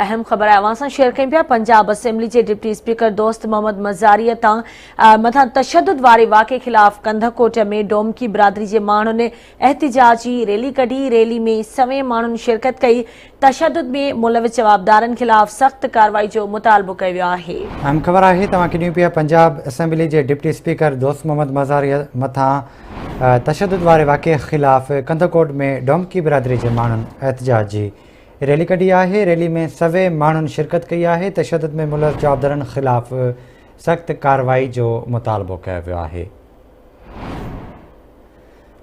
اهم خبر اوهان سان شيئر ڪيون پيا پنجاب اسيمبلي جي ڊپٽي اسپيڪر دوست محمد مزاري تان مٿان تشدد واري واقعي خلاف ڪنڌڪوٽ ۾ ڊومڪي برادري جي ماڻهن احتجاجي ريلي ڪڍي، ريلي ۾ سوين ماڻهن شرڪت ڪئي، تشدد ۾ ملوث جوابدارن خلاف سخت ڪارروائي جو مطالبو ڪيو ويو آهي. اهم خبر آهي توهان کي ڏيون پيا پنجاب اسيمبلي جي ڊپٽي اسپيڪر دوست محمد مزاري مٿان تشدد واري واقعي خلاف ڪنڌڪوٽ ۾ ڊومڪي برادري جي ماڻهن احتجاجي ريلي ڪڍي آهي، ريلي ۾ سوين ماڻهن شرڪت ڪئي آهي، تشدد ۾ ملوث جوابدارن خلاف سخت ڪارروائي جو مطالبو ڪيو ويو آهي.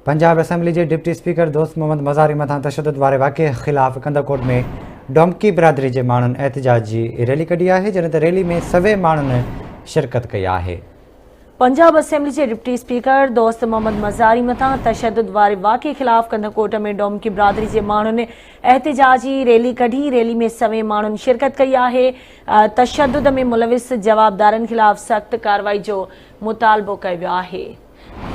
پنجاب اسيمبلي جي ڊپٽي اسپيڪر دوست محمد مزاري مٿان تشدد واري واقعي خلاف ڪنڌڪوٽ ۾ ڊومڪي برادري جي ماڻهن احتجاجي ريلي ڪڍي آهي، جڏهن ته ريلي ۾ سوين ماڻهن شرڪت ڪئي آهي. پنجاب اسيمبلي جي ڊپٽي اسپيڪر دوست محمد مزاري مٿان تشدد واري واقعي خلاف ڪنڌڪوٽ ۾ ڊومڪي برادري جي ماڻهن احتجاجي ريلي ڪڍي، ريلي ۾ سوين ماڻهن شرڪت ڪئي آهي، تشدد ۾ ملوث جوابدارن خلاف سخت ڪارروائي جو مطالبو ڪيو ويو آهي.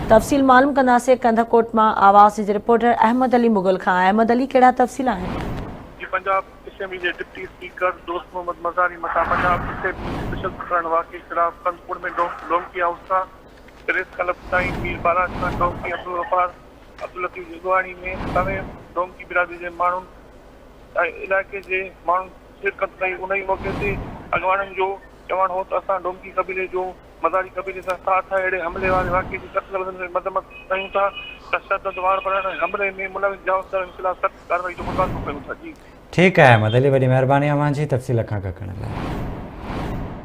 تفصيل معلوم ڪنداسين ڪنڌڪوٽ مان آواز جي رپورٽر احمد علي مغل کان، احمد علي ڪهڙا تفصيل آهن؟ جي پنجاب اسيمبلي جي ڊپٽي اسپيڪر دوست محمد مزاري مٿان پنجاب اسيمبلي ۾ تشدد ڪرڻ واقعي خلاف ڪنڌڪوٽ ۾ ڊومڪي هائوس کان پريس ڪلب تائين مير بالاچ خان ڊومڪي عبدالغفار عبداللطيف جي اڳواڻي ۾ سوين ڊومڪي برادري جي ماڻهن ۽ علائقي جي ماڻهن شرڪت ڪئي انهي موقعي تي اڳواڻن جو چوڻ هو ته اسان ڊومڪي قبيلي جو مزاري قبيلي سان ساٿ آهي، اهڙي حملي واري واقعي جي سخت لفظن ۾ مذمت ڪيون ٿا، تشدد وارپرن ۽ حملي ۾ ملوث جوابدارن خلاف سخت ڪارروائي جو مطالبو ڪيون ٿا. جي. ٺيڪ آهي احمد علي وڏي مهرباني اوهان جي تفصيل کان آگاهه ڪرڻ لاء.